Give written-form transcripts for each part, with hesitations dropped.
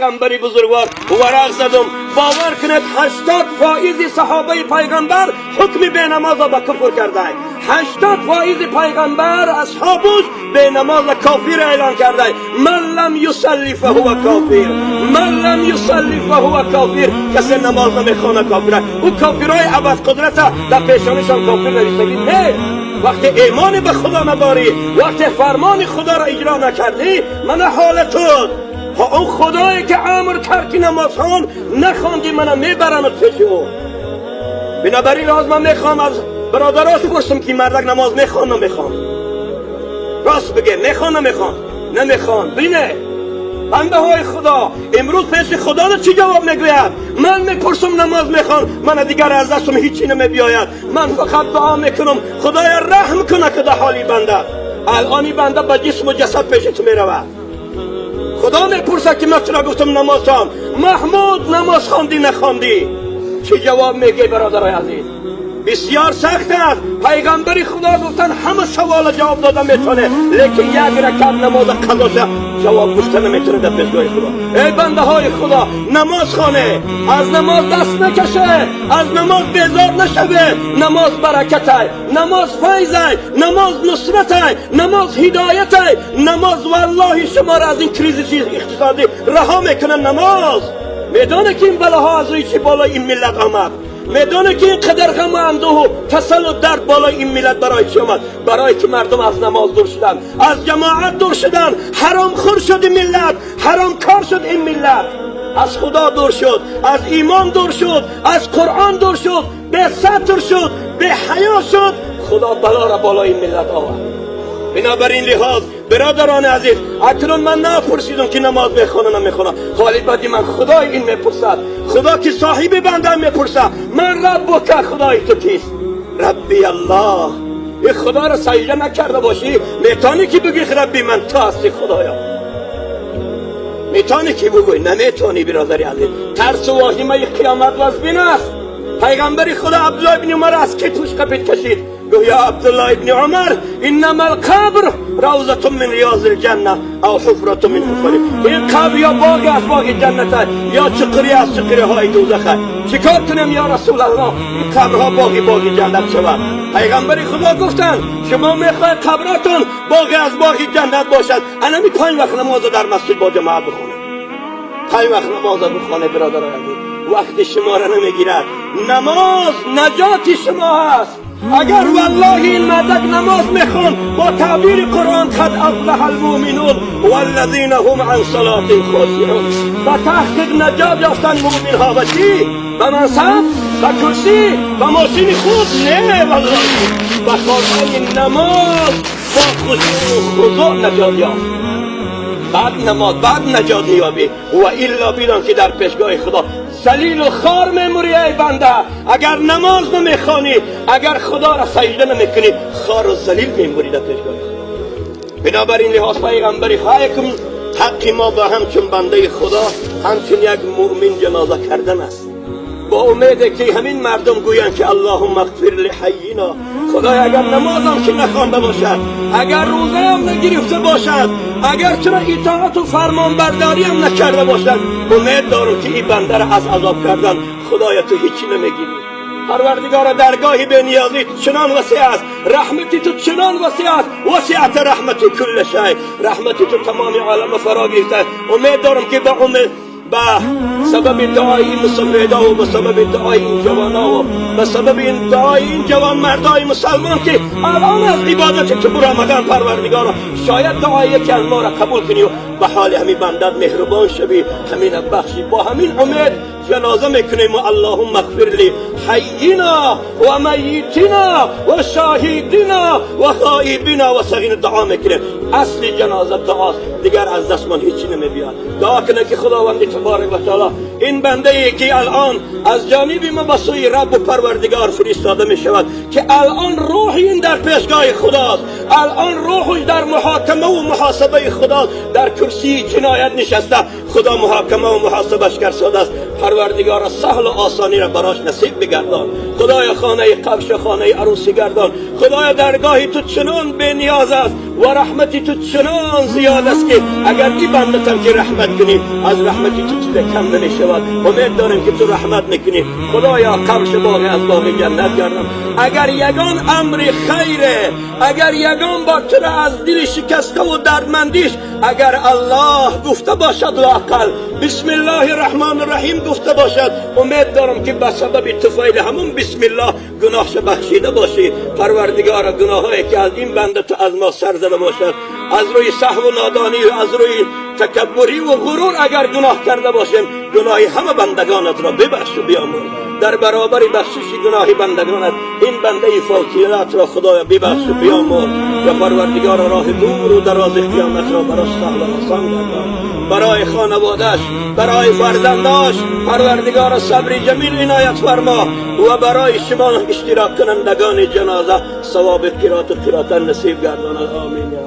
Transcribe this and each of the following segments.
Пайғамбари бузургвор варақ задум. Бовар кунед, 80 фоизи саҳобаи пайғамбар ҳукми бенамоза ба куфр кардай. 80 фоизи пайғамбар асҳобуш бенамоза кофир эълон кардай. من لم يصل فهو كافر، من لم يصل فهو كافر. Касе намоз намехона, кофир. Ӯ кофирҳои абадқудрата дар пешонишон кофир навиштагӣ нест. Вақте имони ба Худо надорӣ, вақте фармони Худоро иҷро накардӣ, мана ҳолатут. Он Худое ки амр кард, ки намозхон, нахондӣ, мана мебарамад пеши ӯ. Бинобар ин лиҳоз ман мехоҳам аз бародарош пурсам, ки мардак намоз мехон, намехон? Рост бигем, мехон, намехон? Намехон. Бине, бандаҳои Худо, имрӯз пеши Худо чӣ ҷавоб мегӯяд? Ман мепурсам, намоз мехон? Мана, дигар аз дастам ҳичи намебиёяд. Ман фақат дуо мекунам, Худоя, раҳм куна, ки да ҳоли банда. Алони банда ба ҷисму ҷасад пеши ту меравад. Худо мепурсад, ки ман чаро гуфтам намоз хон? Маҳмуд, намоз хондӣ, нахондӣ? Чӣ ҷавоб мегӯй, бародарои азиз? Бисёр сахт аст. Пайғамбари Худо гуфтанд, ҳама савола ҷавоб дода метавонед, лекин як ракат намоза қазоша ҷавоб гуфта наметавонед дар пешгоҳи Худо. Эй бандаҳои Худо, намоз хоне, аз намоз даст накаше, аз намоз безор нашаве. Намоз баракатай, намоз файзай, намоз нусратай, намоз ҳидоятай. Намоз, валлоҳи, шуморо аз ин кризиси иқтисодӣ раҳо мекунад. Намоз медоне, ки ин балоҳо аз рӯи чӣ болои ин миллат омад? Медоне, ки ин қадар ғаму андӯҳу касалу дард болои ин миллат барои чӣ омад? Барое ки мардум аз намоз дур шуданд, аз ҷамоат дур шуданд. Ҳаромхӯр шуд ин миллат, ҳаромкор шуд ин миллат, аз Худо дур шуд, аз имон дур шуд, аз Қуръон дур шуд, бесатр шуд, беҳаё шуд. Худо балоро болои ин миллат овард. Бинобар ин лиҳоз, бародарони азиз, акнун ман напурсидам, ки намоз мехона, намехона. Ҳоли баъди ман Худои ин мепурсад. Худо, ки соҳиби банда, мепурсад: من ربك؟ Худои ту кист? ربي الله. ин Худоро саҷда накарда бошӣ, метавонӣ, ки бигӯӣ, Рабби ман ту ҳастӣ, Худоё? Метавонӣ, ки бигӯӣ? Наметавонӣ, бародари азиз. Тарсу воҳимаи қиёмат вазбин аст. Пайғамбари Худо Абдулло ибни Умар аз китфаш қапид, кашид, гуфт: يا عبد الله ابن عمر، إنما القبر روضة من رياض الجنة أو حفرة من حفر. این قبر یا باغ از باغ جنت یا چقری از چقری های دوزخ. چیکار کنم یا رسول الله، این قبرها باغی باغی جنت شود؟ پیغمبر خدا گفتند، شما میخواید قبراتون باغ از باغ جنت باشد، انمی پنج وقت نماز در مسجد با جماعت بخونه. پنج وقت نماز بخونه. برادر عزیز، وقت شما را نمیگیرد. نماز نجات شما هست. اگر والله این مردک نماز میخوان، با تعبیر قرآن، قد افلح المؤمنون والذین هم عن صلاتهم خاشعون. با تحقیق نجات یافتن مؤمن ها. و چی؟ به منصب، به کرسی، به ماشین خوب؟ نه والله، به خواندن نماز با خشوع و خضوع نجات یافت. بعد نماز، بعد نجات مییابی و الا بیدان که در پیشگاه خدا ذلیل و خوار میموری. ای بنده، اگر نماز نمیخوانی، اگر خدا را سجده نمیکنی، خوار و ذلیل میموری در پیشگاه خدا. بنابراین لحاظ، پیغمبری خواهکم، حق ما با همچون بنده خدا، همچون یک مؤمن جنازه کردن است، با امید که همین مردم گویند که اللهم اغفر لحینا. خدای، اگر نمازم که نخوانده باشد، اگر روزه هم نگرفته باشد، اگر چرا اطاعت و فرمان برداری هم نکرده باشد، امید دارم که این بنده را از عذاب کردن خدایا تو هیچی نمیگیری. پروردگار، درگاهی به نیازی چنان وسیع است، رحمتی تو چنان وسیع است. وسعت رحمتی كل شيء. رحمتی تو تمام عالم فرا گرفته. امید دارم که با امید، به سبب دعای این مسافرها و به سبب دعای این جوانا و به سبب این دعای این جوان مردای مسلمان که الان از عبادت تو برآمدن، پروردگارا، شاید دعای یکی از ما را قبول کنی و به حال همین بندت مهربان شوی، همین بخشی. با همین امید جنازه میکنیم و اللهم اغفر لحینا ومیتنا وشاهدنا وغائبنا وصغیرنا. دعا میکنیم. اصل جنازه دعاست. دیگر از دستمان هیچی نمیبیاد. دعا کنه که خداوند تبارک و تعالی این این بنده ای که الان از جانب ما به سوی رب و پروردگار فرستاده می شود که الان روح این در پیشگاه خداست، الان روحش در محاکمه و محاسبه خداست، در کرسی جنایت نشسته، خدا محاکمه و محاسبش کرده است. پروردگار سهل و آسانی را براش نصیب بگردان. خدای خانه قبش خانه عروسی گردان. خدای درگاهی تو چنان به نیاز است و رحمتی تو چنان زیاد است که اگر این بنده تم که رحمت کنی از رحمتی تو چیز کم نمی شود. امید داریم که تو رحمت میکنی. خدایا قبش باغ از باغ جنت گردان. اگر یگان امر خیره، اگر یگان با تو را از دل شکسته و دردمندیش اگر الله گفته باشد لااقل بسم الله الرحمن الرحیم گفته باشد، امید دارم که به سبب طفیل همون بسم الله گناهش بخشیده باشی. پروردگار گناهایی که از این بنده تو از ما سر زده باشد، از روی سهو و نادانی و از روی تکبری و غرور اگر گناه کرده باشیم، گناه همه بندگانت را ببخش و بیامرز. در برابر بخشش گناه بندگانت این بنده فوتیلات را خدایا ببخش و بیامرز و پروردگار راه دور و دراز قیامت را براش سهل و آسان گردان. برای خانواده‌اش، برای فرزنداش پروردگار صبر جمیل عنایت فرما و برای شما اشتراک کنندگان جنازه ثواب قرات و قرات نصیب گرداند. آمین یا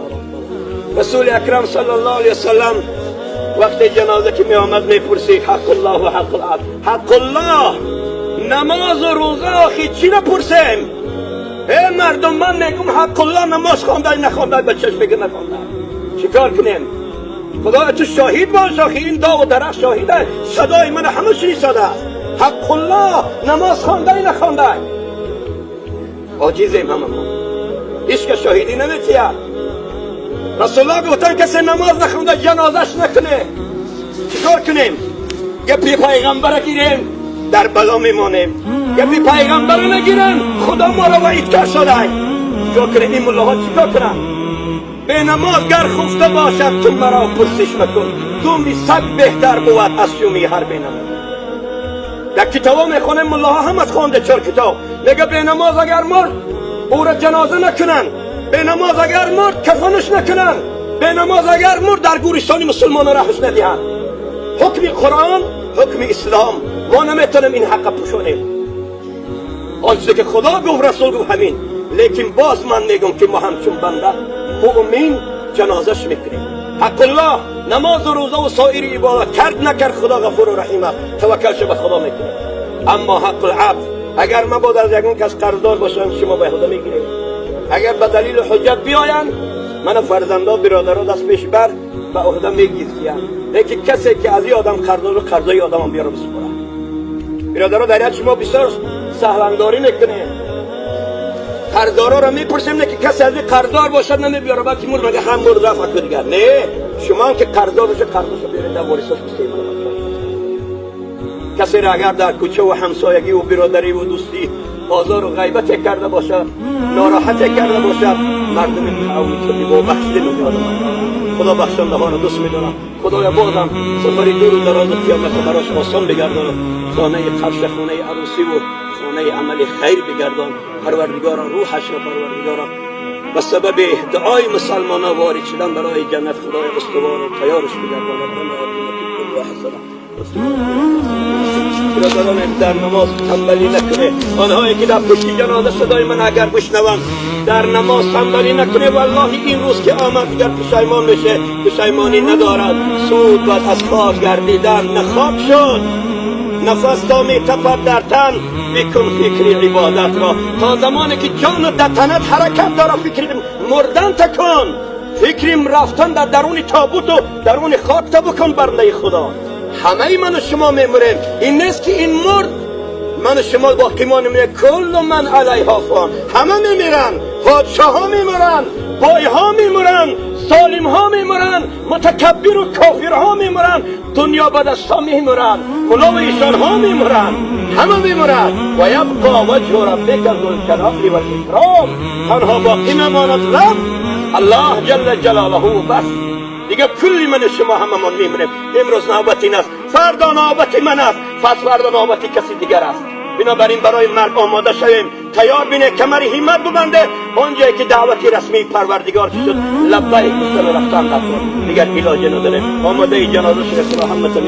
رب. رسول اکرم صلی الله علیه وسلم وقت جنازه که می آمد میپرسید حق الله و حق العبد. حق الله نماز و روزه آخی چی نپرسیم؟ ای مردم من میگم حق الله نماز خوانده نخوانده بچهش بگه نخوانده، چیکار کنیم؟ خدا تو شاهد باش، آخی این داغ و درخت شاهده، صدای من همه شنیده است. حق الله نماز خوانده نخوانده، عاجزیم همه ما، هیچ که شاهدی نمیتیه. رسول الله گفتن کسی نماز نخونده جنازش نکنه. چیکار کنیم؟ گپی پیغمبر گیریم در بلا میمانیم، گپی پیغمبر نگیریم خدا ما را وعید کرد شده. چیکار کنیم؟ این ملاها چیکار کنن؟ به نماز گر خفته باشد تو مرا پرسش مکن، دومی سگ بهتر بود از شومی هر بی نماز. در کتابا میخوانیم ملاها هم از خوانده 4 کتاب میگه به نماز اگر مرد او را جنازه نکنن، به نماز اگر مرد کفنش نکنن، به نماز اگر مرد در گورستان مسلمان راهش ندهند. حکم قرآن، حکم اسلام، ما نمیتونیم این حق پوشونیم. آنچه که خدا گفت رسول گفت همین. لیکن باز من میگم که ما همچون بنده مؤمن جنازش میکنیم. حق الله نماز و روزه و سایر عبادت کرد نکرد خدا غفور و رحیم است، توکلش به خدا میکنیم. اما حق العبد اگر مبادا از یگان کس قرضدار باشم شما به خدا میگیریم. اگر به دلیل حجت بیاین من فرزندا برادرها دست پیش بر به عهده میگیریم. لیکن کسی که از این آدم قرضدار قرضای آدم بیاره بسپره. برادرها در شما بسیار سهلنداری میکنیم، قرضدارا را میپرسیم نه که کسی از این قرضدار باشد نمیبیاره، بلکه مرد مگه هم مرد رفت دیگر. نه، شما هم که قرضدار باشه قرضشو بیارید در وارثاش بسیار. کسی را اگر در کوچه و همسایگی و برادری و دوستی آزار و غیبت کرده باشد، ناراحت کرده باشد، مردم تعاون با بخشیده می‌کنند. خدا بخشنده ها را دوست می‌دارد. خدایا بازم سفری دور و دراز قیامت براش آسان بگردان، خانه قبش، خانه عروسی و خانه عمل خیر بگردان. پروردگارا روحش را پروردگارا به سبب دعای مسلمانان وارد شدن برای جنت خدای استوار و تیارش بگردان. برادران در نماز تنبلی نکنه. آنهایی که در پشت جنازه صدای من اگر بشنوند در نماز تنبلی نکنه. والله این روز که آمد دیگر پشیمان میشه، پشیمانی ندارد. سود بعد از خاک گردیدن نه خاک شد، نفس تا می تپد در تن بکن فکر عبادت را. تا زمانی که جان در تنت حرکت داره فکر مردن تکن، فکر رفتن در درون تابوت و درون خاک تا بکن. بنده خدا همه من و شما میموریم. این نیست که این مرد من و شما باقی مانیم. کل من علیها فان، همه میمیرن، پادشاه ها میمورن، بای ها میمورن، ظالم ها میمورن، متکبر و کافر ها میمورن، دنیا به دست ها میمورن، ملا و ایشان ها میمورن، همه میمورن. و یبقا وجه ربک ذو الجلال والاکرام، تنها باقی میماند رب الله جل جلاله و بس. دیگه کلی من شما هممان میمونیم. امروز نوبت این است، فردا نوبت من است، پس فردا نوبت کسی دیگر است. بنابراین برای مرگ آماده شویم، تیار بینه، کمر همت ببنده. آنجایی که دعوت رسمی پروردگار شد لبیک گفتن و رفتن در دیگر علاج نداره. آماده جنازه شده. خدا همتون.